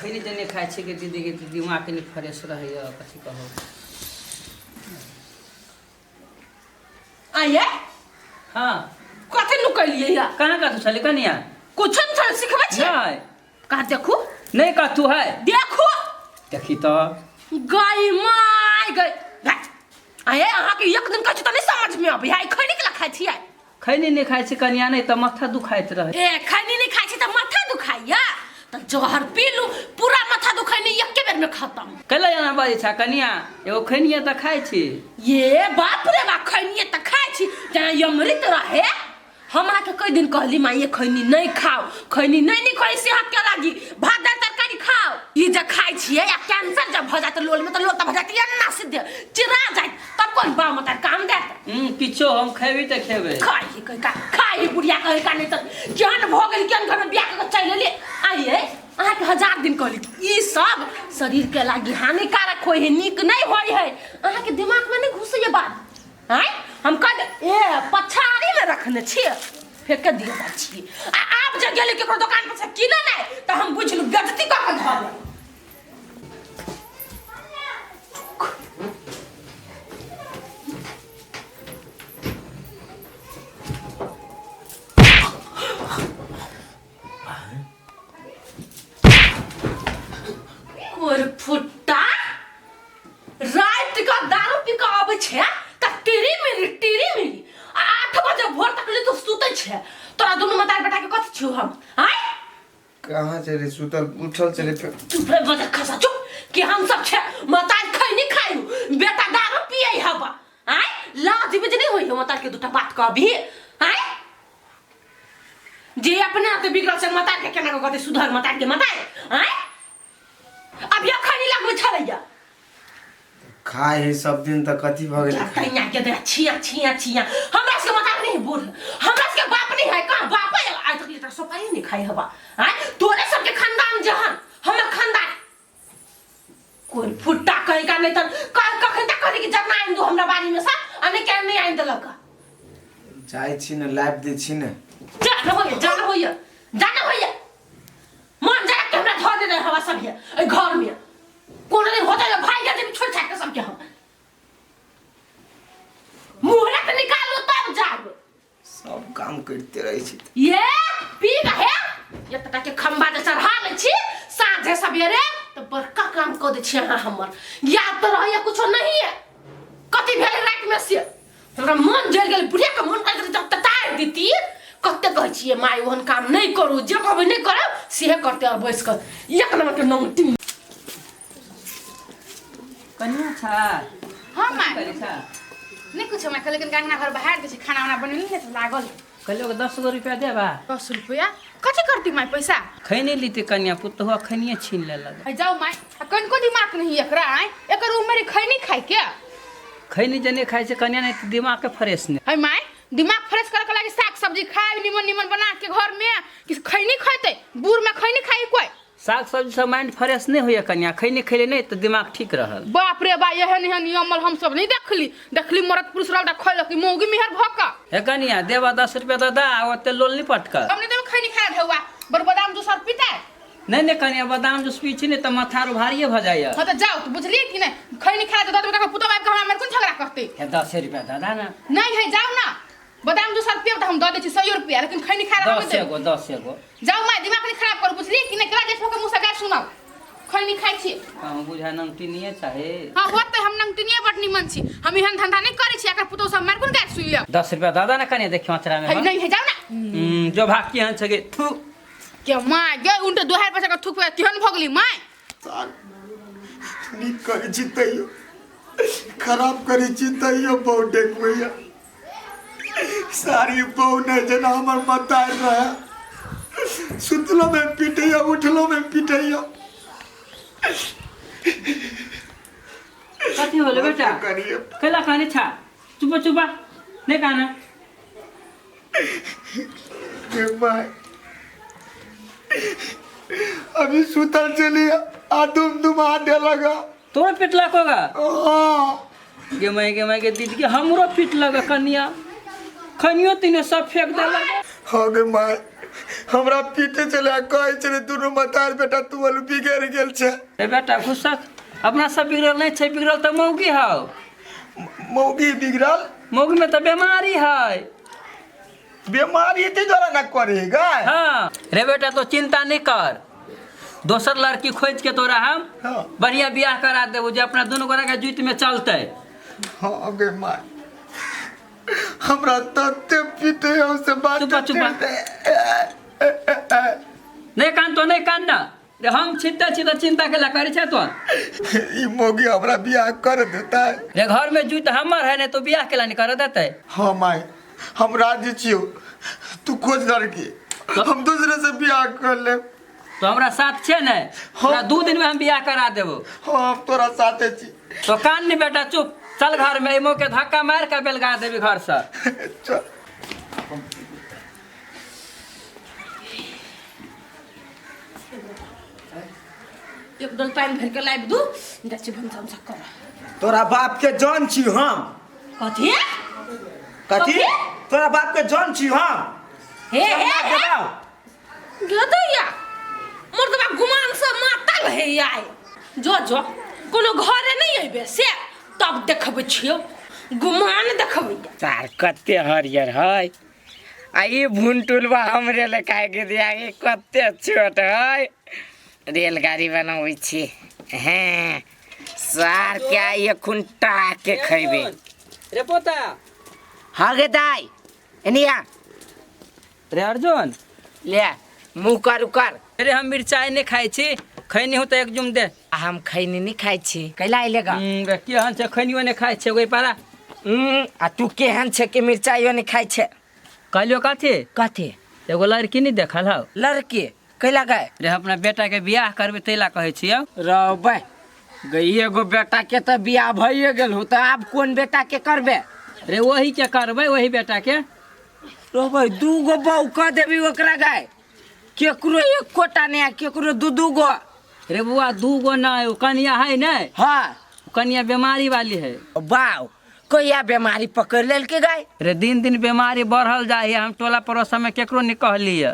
खैनी जे नहि खाइ छी कि दीदी के दिमाग कनि फ्रेश रहैया कथी कहू। आइए। हाँ। कथी नुकलिए या? कहाँ कथू छलै कनिया? कुछ नहीं छलै, सिखबै छी। नहीं। कहाँ देखू? नहीं कथू है। देखू। देखी तो। गई my गई। आइए अहाँ के एक दिन कहै छी तऽ नहीं समझ में अबै है, खैनी के खाइ छियै? खैनी नहि खाइ छी कनिया, नहि तऽ माथा दुखाइत रहै। ए खैनी नहि खाइ छी तऽ माथा दुखाइया? तऽ जहर पी लू, पूरा माथा दुखाइ नहि एके बेर में खत्म। कैला एना बाजै छा कनिया? एगो खैनिये तऽ खाइ छी। ये बाप रे बा, खैनिये तऽ खाइ छी जेना अमृत रहे। हम अहाँके कई दिन कहली माँ ये खैनी नहीं खाओ, खैनी नहीं नहीं खाई सेहत के लागी, भात दाल तरकारी खाओ। ई जे खाइ छियै आ कैंसर जब भऽ जात लोल में तऽ लोल तऽ भऽ जात एना सीधे चिरा जात, तब कोन बाप मतार काम देत? किछो हम खेबी तऽ खेबै। खाइ कहि का खाइ बुढ़िया कहि का, नहीं तऽ केहन भऽ गेल, केहन घर में बियाह कऽ चलि एलियै। आइए अहाँके हजार दिन कहली ई सब शरीर के लागी हानिकारक होइ है, नीक नहीं होइ है, अहाँके दिमाग में नहीं घुसैए बात। आँय हम कह ए पछाड़ी में रखने छियै, फेंक के दिए जाइ छियै। आ आब जे गेली केकरो दोकान पर से किने नहि तऽ हम बुझलू बेइज्जती कऽ के घर में। कोर फुट्टा राति का दारू पी के आबै छै तऽ टेरी मेरी टेरी मेरी, आ 8 बजे भोर तक ले तो सुतै छै। तोरा दुनू मतार बेटा के कथी छियौ हम? आँय कहाँ चले सुतल उठल चले फेर। चुप रे बजे खसा चुप कि हम सब छे मतार खैनी खायु, बेटा दारू पियै हवा। आँय लाज बिज नहीं होई मतार के दूटा बात कहबी? आँय जे अपने हाथे बिगड़ल से मतार के केना के कहते सुधर मतार के मतार? आँय अब ये खैनी लगबै छलैया। खाए है सब दिन तऽ कथी भऽ गेलै? तैया के दे छिया छिया छिया, हमरा सबके मतार नहीं बूढ़, हमरा सबके बाप नहीं है, कहाँ बाप है? आइ तक लेटर सोपाई नहीं खाई हवा। आँय तोरे सबके खानदान जहन हमर खानदान कोई फुट्टा कहीं का नहीं तर कखन तक कहली कि जरना आनि दू हमरा बाड़ी में सा, आ नहीं क्या नहीं आनि देलक। जाइ छी ने लाबि दै छी ने। जा न होइए, जा न होइए, जा न होइए, मन जरा के हमरा धर देने हवा सब है एहि घर में। कोनो दिन होता है भाई के छोड़ छाड़ के सबके हम मुहरा के निकालू तब जाब। सब काम करते रहै छी। ये पी गहे ये तटा के खंबा जे चढ़ा लै छी साँझे सवेरे तऽ बड़का काम कऽ दै छी अहाँ। हमर याद तऽ रहैया कुछो नहीं है कथी भेल राति में, से हमरा मन जरि गेल बुढ़िया के, मन कर जब ततारि देती। कते कहै छियै माय ओहन काम नहि करू, जे कहबै नहि करब सेहे करते और बैस कऽ एक नंबर के नौटी। कनिया छा? हाँ माय। करै छा? नहीं कुछ माय, लेकिन अंगना घर बाहर दै छी, खाना उना बनेली ने तऽ लागल। कहलियै 10 गो रुपया देबा। 10 रुपया कथी करती माय पैसा? खैनी लीती कनिया, पुतहुआ खैनिये छीन लेलक। है जाओ माय, आ कनिको दिमाग नहीं एकरा? आय एकर उम्र खैनी खाइ के? खैनी जे नहि खाइ छै कनिया, नहि तऽ दिमाग के फ्रेश नहि है माय। दिमाग फ्रेश करे के लागी साग सब्जी खाए निमन निमन बना के घर में, कि खैनी खैते बूढ़ में खैनी खाई कोई? साग सब्जी से माइंड फ्रेश नहीं होइए कनिया, खैनी खैले नहीं तऽ दिमाग ठीक रहल। बाप रे बा, एहन एहन नियमल हम सब नहीं देखली, देखली मरद पुरुष रहल खैलक, मौगी मेहर भऽ कऽ। हे कनिया देबा 10 रुपया तऽ दा, ओते लोल नहीं पटकल। हम नहीं देबै खैनी खाए ढेउआ, बड़ बादाम जूस और पीता। नहीं नहीं कनिया, बादाम जूस पी छी नहीं तऽ माथा आरो भारिये भऽ जाइए। हाँ तऽ जाओ, तो बुझलिए कि नहीं खैनी खाए तऽ 10 रुपया पुतोह आबि कऽ हमरा मारि कोन झगड़ा करतै? हे 10 रुपया दऽ दा ना। नहीं है, जाओ ना, बादाम जूस और पियब तऽ हम दऽ दै छी 100 रुपया, लेकिन खैनी खाए हम 10 गो, 10 गो। जाओ my, दिमाग नहीं खराब करू, बुझलिए कि नहीं? केला जेठ के मुँह से गारि सुनाउ, खैनी खाइ छी। हम बुझा नमकीनिये चाहे। हाँ होतै, हम नमकीनिये बड निमन छी, हम एहन धंधा नहीं करै छी, एकर पुतोह सब मारि कोन गारि सुनि लेब। 10 रुपया दऽ दा ना कनिया, देखियौ अचरा में। है नहीं है, जाओ ना। जो भाग केहन छै गे थू। के my गे, उनटे दोहार पैसा के थूक पे केहन भऽ गेली my. साल नीक करै छी तैयो खराब करै छी तैयो बहुत देखबैया सारी बहु नहि जेना हमर मतार रहे, सुतलो में पीटैया उठलो में पीटैया। कथी होलो बेटा? करिए। कैला काने छा? चुप चुप, नहीं काना। गे माय, अभी सुतल चली आ दुम दुमा दे लगा। तोरा पेट लगोगा? हाँ। गे माय गे माय गे दीदी के हमरो पीट लगा कनिया, खनियो तीने सब फेंक देलक। हो गे माय, हमरा पीटे चले आ कहै छलै दुनू मतार बेटा तू अलू बिगड़ गेल छै। रे बेटा गुस्सा अपना सब बिगड़ल नहीं छै, बिगड़ल तऽ मौगी हौ। मौगी बिगड़ल? मौगी में तऽ बीमारी है। बीमारी एते द्वारा ना करेगा। हाँ रे बेटा तो चिंता नहीं कर, दोसर लड़की खोज के तोरा हम हाँ। बढ़िया बियाह करा देबो जे अपना दुनू गोरा के जुइत में चलते। हाँ गे माय, हमरा तते पीटे हो से बात चुप चुप। नहीं कान तो नहीं कान ना रे, हम चिंता चिंता चिंता के ला करे छे तो ई मौगी हमरा बियाह कर देता है। रे घर में जुइत हमर है नहीं तो बियाह के ला नहीं कर देते। हाँ माय, हम राजी छियो, तू खोज लड़की, हम दूसरे से बियाह कर ले। तो हमरा साथ छे ने, हमरा 2 दिन में हम बियाह करा देबो। हाँ हम तोरा साथे छी। तो कान नहीं बेटा चुप, चल घर में, एमो के धक्का मार के बेलगा देबी घर से। चल। एक डोल पानी भर के लाइब दू, जाइ छी भनसा उनसा कर। तोरा बाप के जन छी हम। कथी? कथी? तोरा बाप के जन छी हम। हे हे हे गदैया, मोर तऽ गुमान से मातल हे आइ। जो जो कोनो घरे नहीं अइबे से तब देखबै छियौ, गुमान देखबै। तार कते हरियर है आ ई भुनटुलबा हमरे ले काहे के दिया, ई कते छोट है। रेलगाड़ी बनाबै छी हैं सार क्या ये खुंटा के खैबे। रे पोता। हाँ गे दाई एनिया। रे अर्जुन ले मुँह कर उकर। अरे हम मिरचाई नहीं खाई छी, खैनी हो तो एक जुम दे। आ हम खैनी नहीं खाई छी, कैला अइले गा? केहन छै खैनियो नहीं खाई छै ओइ पारा। आ तू केहन छै कि मिरचाइयो नहीं खाई छै? कहलियो कथी? कथी? एगो लड़की नहीं देखल हौ। लड़की कैला गए? रे अपना बेटा के बियाह करबे तैला कहै छियौ। रौबे गई एगो बेटा के तऽ बियाह भइए गेल हो, तऽ आब कोन बेटा के करबे? रे वही के करबै, वही बेटा के। रौबे 2 गो बहू कह देबी ओकरा गाय, केकरो 1 कोटा नहीं, केकरो 2-2 गो। रे बुआ 2 गो नहीं, ओ कनिया है नहीं। हाँ। कनिया बीमारी वाली है। बाव कहिया बीमारी पकड़ लेलकै गाय? रे दिन दिन बीमारी बढ़ल जाय है, हम टोला पड़ोस में केकरो नहीं कहलिए।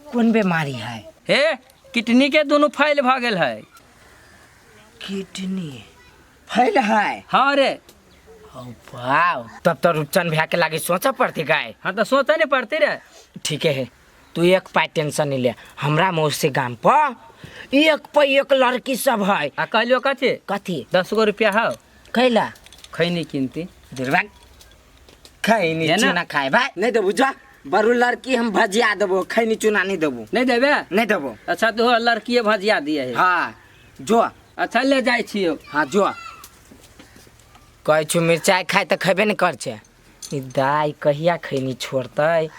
कोन बीमारी है? हे किडनी के दोनों फैल भ गेल है। किडनी फैल है? हाँ रे। ओ बाव, तब तो रूपचंद भैया के लागे सोचा पड़ती गाय। हाँ तो सोचा नहीं पड़ती रे। ठीक है, तू एक पाई टेंशन नहीं ले, हमरा मौसी गाम पर एक पे एक लड़की सब है। आ कहलियो कथी? कथी? 10 गो रुपया हौ। कैला? खैनी किनती। दुर्बा खैनी चूना खाए भाई नहीं देबू, जा बरू लड़की हम भजिया देबो, खैनी चूना नहीं देबो। नहीं देबे? नहीं देबो। अच्छा तो लड़की भजिया दिए है। हाँ जो। अच्छा ले जाइ छियो। हाँ जो। कहै छु मिरचाइ खाइ तऽ खैबे नहीं कर छे। ई दाइ कहिया खैनी छोड़तै?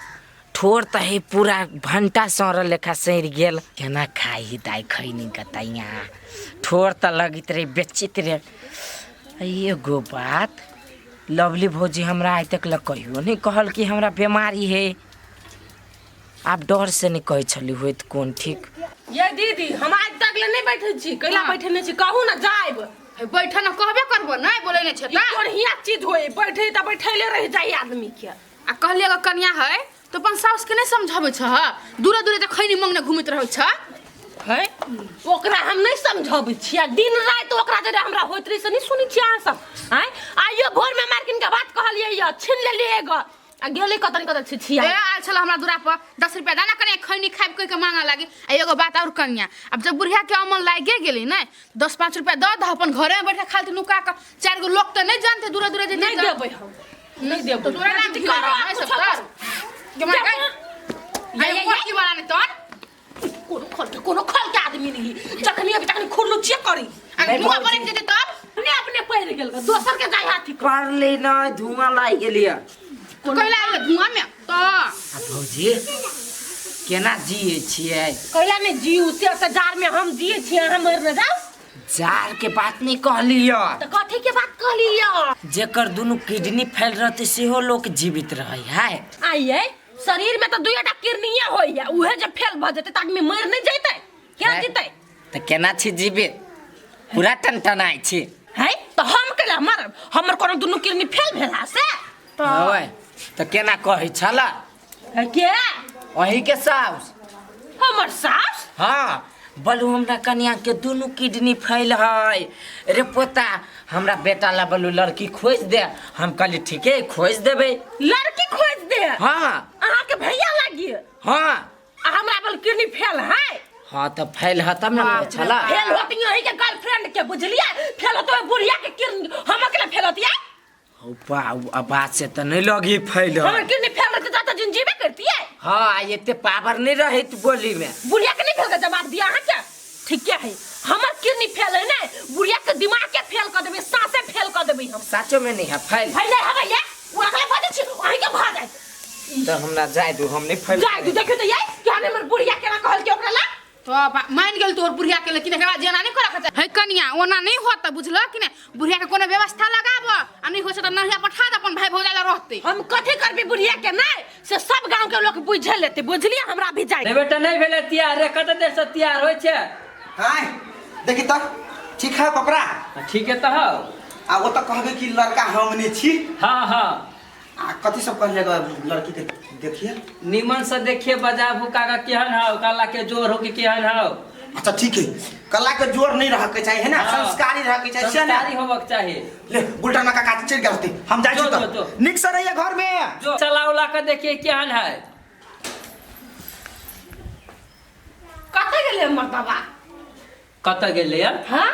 ठोर तऽ हे पूरा भंटा सड़ल लेखा सड़ि गेल। केना खाइ दाइ खैनी गतैया? ठोर तऽ लगैत रहे बेचित रहे। एगो बात लवली भौजी हमरा आइ तक लग कहियो नहीं कहल कि हमरा बीमारी है, आब डर से नहीं कहै छली होइत कोन ठीक। ये दीदी हम आज तक ले नहीं बैठे छी, कैला बैठे नहीं छी कहू ना जाइब। बैठे ना कहबे करबो नहीं बोले नहीं छे ई बढ़िया चीज होय, बैठे त बैठैले रह जाई आदमी के। आ कहलिए अगर कन्या है तो अपन सास के नहीं समझाबै छ, दूरे दूरे त खैनी मंगने घुमैत रहै छ। है ओकरा हम नहीं समझाबै छियै, दिन राति ओकरा जरे हमरा होइत रहे से नहीं सुनै छियै अहाँ सब। आँय आइयो भोर में मार्किन के बात कहलियै य छीन लेलियै एगो आ गेलै कतन कतन छी छियै। ए आयल छल हमरा दूरा पर 10 रुपया दाना कन्या खैनी खाइब कहि के मांगा लागी। आ एगो बात और कन्या, अब जब बुढ़िया के अमन लागे गेली ने 10-5 रुपया दऽ दह, अपन घरे में बैठ के खालती नुका के, 4 गो लोग तऽ नहीं जानते दूरे दूरे जेतै। नहीं देबै हम, नहीं देबै। तो तोरा नाम करो सब कर। जमा गई। ये कोठी वाला ने तोर कोनो खल के, कोनो खल के आदमी नहीं, जखनी अभी तखनी खुरलू चेक करी। आ धुआं पड़ि जेतै तब अपने अपने पड़ि गेल, दोसर के जाय हाथी कर ले न धुआं लागि गेलिय। कैला आयल धुआं में तो आ भौजी केना जिए छियै? कैला ने जीउ से त जार में हम जिए छियै, अहाँ मरि न जाउ। जार के बात नहीं कहलिय। त कथी के बात कहलिय? जेकर दुनू किडनी फैल रहते सेहो लोक जीवित रहै है। आइए शरीर में त दुईटा किडनीए होइया, उहे जे फेल भ जेतै त आदमी मरि नहीं जेतै, केना जीतै? त केना छी जीवित? पूरा टनटनाइ छी है त हम केला मरब? हमर कोनो दुनू किडनी फेल भेला से होय त केना कहै छला? है के अही के साउस। हमर सास? हाँ बलू हमरा कनिया के दुनू किडनी फैल है रे पोता, हमरा बेटा ला बलू लड़की खोज दे। हम कहली ठीके खोज देबै। लड़की खोज दे? हाँ। अहाँ के भैया लागी? हाँ। आ हमरा बल किडनी फेल है? हाँ तो फैल है तब ना छला। फेल होती यही के गर्लफ्रेंड के, बुझलिए? फेल होते बुढ़िया के किडनी, हम अकेला फेल होती है? हो बा, आवाज से तो नहीं लगी फैल। हमर किडनी फेल रहते तो जिन जीवे करती है। हाँ एते पावर नहीं रहे बोली में। बुढ़िया के नहीं फेल के जवाब दिया अहाँ के? ठीक है, हमर किडनी फेल है ना, बुढ़िया के दिमाग के फेल कर देबै, सांसे फेल कर देबै हम। साचो में नहीं है फैल। फैल नहीं हवे ये, वो अगले बाजे छी, अहीं के भाग जाए। तो हमरा जाय दू, हम नहीं फैल। जाय दू, देखियो तो ये कि हमर बुढ़िया केना कहल के ओकरा ला। तो मान गेल तोहर बुढ़िया के, लेकिन एकरा जेना नहीं करऽ के है कनिया, ओना नहीं होत बुझल कि ने। बुढ़िया के कोनो व्यवस्था लगाब आ नहीं हो त नहिया पठा दे अपन भाई भौजाई ला रहते। हम कथि करबी बुढ़िया के नहीं से सब गांव के लोग बुझ लेते, बुझलिए? हमरा भी जाय रे बेटा नहीं भेले तैयार रे, कत देर से तैयार होय छै? हाय देखी त ठीक है कपड़ा? ठीक है त हो। आ ओ त कहबे कि लड़का हमने छी। हां हां। आ कथि सब कहले लड़की के देखिए निमन से देखिए, बजा भुका का केहन हो, कला के जोर हो कि केहन हो। अच्छा ठीक है, कला के जोर नहीं रह के चाहिए है ना? हाँ। संस्कारी रह के चाहिए, संस्कारी होबक चाहिए। ले गुलटना काका चल गेल होती, हम जाय छी त निक से रहिए घर में। जो चलावला के देखिए केहन है। कत गेले मर्दबा? कत गेले यार? हां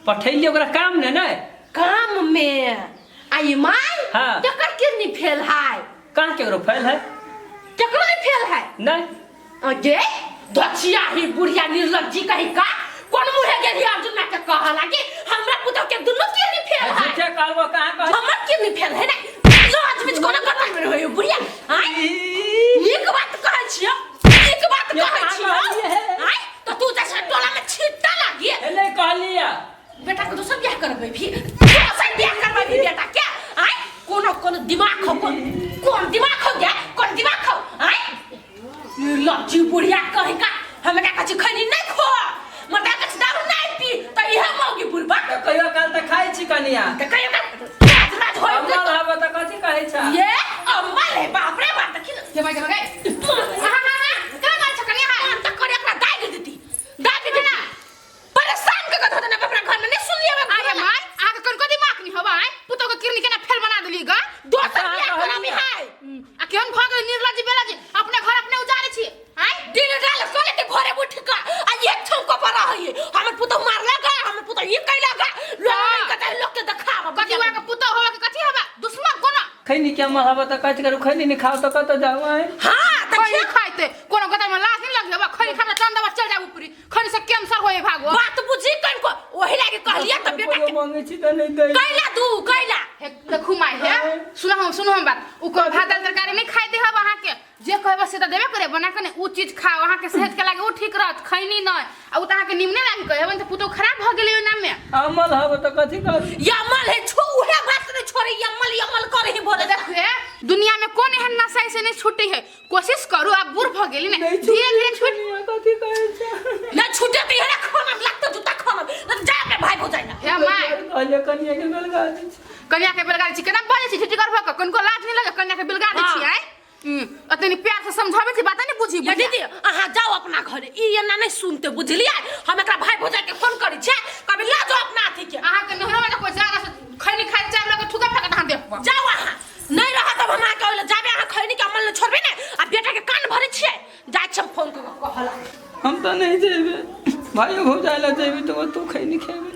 पठैलिए ओकरा काम ने नै काम में। आई माई हाँ। केकर किडनी फेल है? कहाँ केकरो फेल है? केकरो नहीं फेल है? नहीं। अगे दक्षिया ही बुढ़िया निर्लज्जी कही का कोन मुहे गेली अर्जुन के कह लागी हमरा पुतौ के दुनू किडनी फेल है। झूठे कहबो कहाँ कह? हमर किडनी फेल है ना, लाज बीच कोनो गटन में होय बुढ़िया। आय नीक बात कहै छियो, नीक बात कहै छियो। आय त तू जैसे टोला में छिट्टा लागी एले कहलिया बेटा के दोसर बियाह करबै भी, दोसर बियाह करबै भी बेटा के। आय कोनो कोनो दिमाग हो, कोन दिमाग हो गया, कोन दिमाग हो? आय लज्जी बुढ़िया कहि का हमरा कछि खैनी नहीं खो, मर्दा कछि दारू नहीं पी, त इहे मौगी बुढ़बा। त कहियो काल त खाइ छी कनिया। त कहियो काल राज राज होय अम्मल हबो त कथि कहै छ? ये अम्मल है, बाप रे बाप। देखि के भाई के भाई हां हां हां का मार छ कनिया? हां त करे एकरा दाग देती, दाग देती ना, परेशान के कथा देना अपना घर में नहीं सुन लिया। अरे माय आके कोन को दिमाग नहीं हवा है? पुतो के किरनी केना फेल बना देली गा? दोसर बियाह कराबी है। आ केहन भ गेल निर्लज्ज बेलज्ज, अपने घर अपने उजारे छी। आय दिन रात सोले ते घरे उठ के आ एक ठोको पर रहै, हमर पुतो मारला गा, हमर पुतो ई कैला गा, लोग नहीं कतै लोग के देखाब। कथि हुआ के पुतो होवा के कथि हवा दुश्मन कोना? खैनी के अम्मल हबो त कथि करू, खैनी नहीं खाओ त कत जाऊ? आय हां त खैनी खाइते कोनो गदर में लाज नहीं लगे हवा, खैनी खाबला चंदा चल जाऊ ऊपरी, खैनी से कैंसर होए भागो। बात बुझी कन को ओही लागे कहलिया त बेटा के मांगे छी त नहीं दे। कैला दू कैला हे देखू माय हे सुनो हम, सुनो हम बात, उ को भात दाल तरकारी नहीं खाइ दे हब अहाँ के, जे कहबो से त देबे करे बना के ने, उ चीज खाओ अहाँ के सेहत के लागे उ ठीक रहत, खैनी नहीं आ उ त अहाँ के निमने लागे कहबन त पुतो खराब भ गेलै ओना में। अम्मल हबो त कथि करू? यमल है छो उहे बात नहीं छोड़े, यमल यमल करे ही भोरे। देखू दुनिया में कौन एहन नशा से नहीं छूटी है, कोशिश करू अब बूढ़ भ गेली ने धीरे धीरे छूट। कथि कहै छ? ना छूटे त इहे खाना लगत जूता खाना न जा अपने भाई भौजाई ना। हे my कहलिए कनिया के बेलगा दै छी, कनिया के बेलगा दै छी, केना बजै छी झिझिगर भ के, कनको लाज नहीं लगे कनिया के बेलगा दै छी? आय अतनी प्यार से समझाबै छी बात नहीं बुझी। ये दीदी अहाँ जाओ अपना घरे, ई एना नहीं सुनते बुझलिए? हम एकरा भाई भौजाई के फोन करै छियै, कभी ला जाओ अपना अथी के। अहाँ के नहरो में कोई जाना से खैनी खाइ चार लोग ठुका फेकत अहाँ देखब। जाओ अहाँ नहीं रहत अब हम अहाँ के ओइला जाबे, अहाँ खैनी के अमल छोड़बे ने आ बेटा के कान भरै छियै। जाइ छी हम फोन क के कहला। हम त नहीं जेबे, भाइयो भौजाई ला जेबे त तू खैनी खेबे।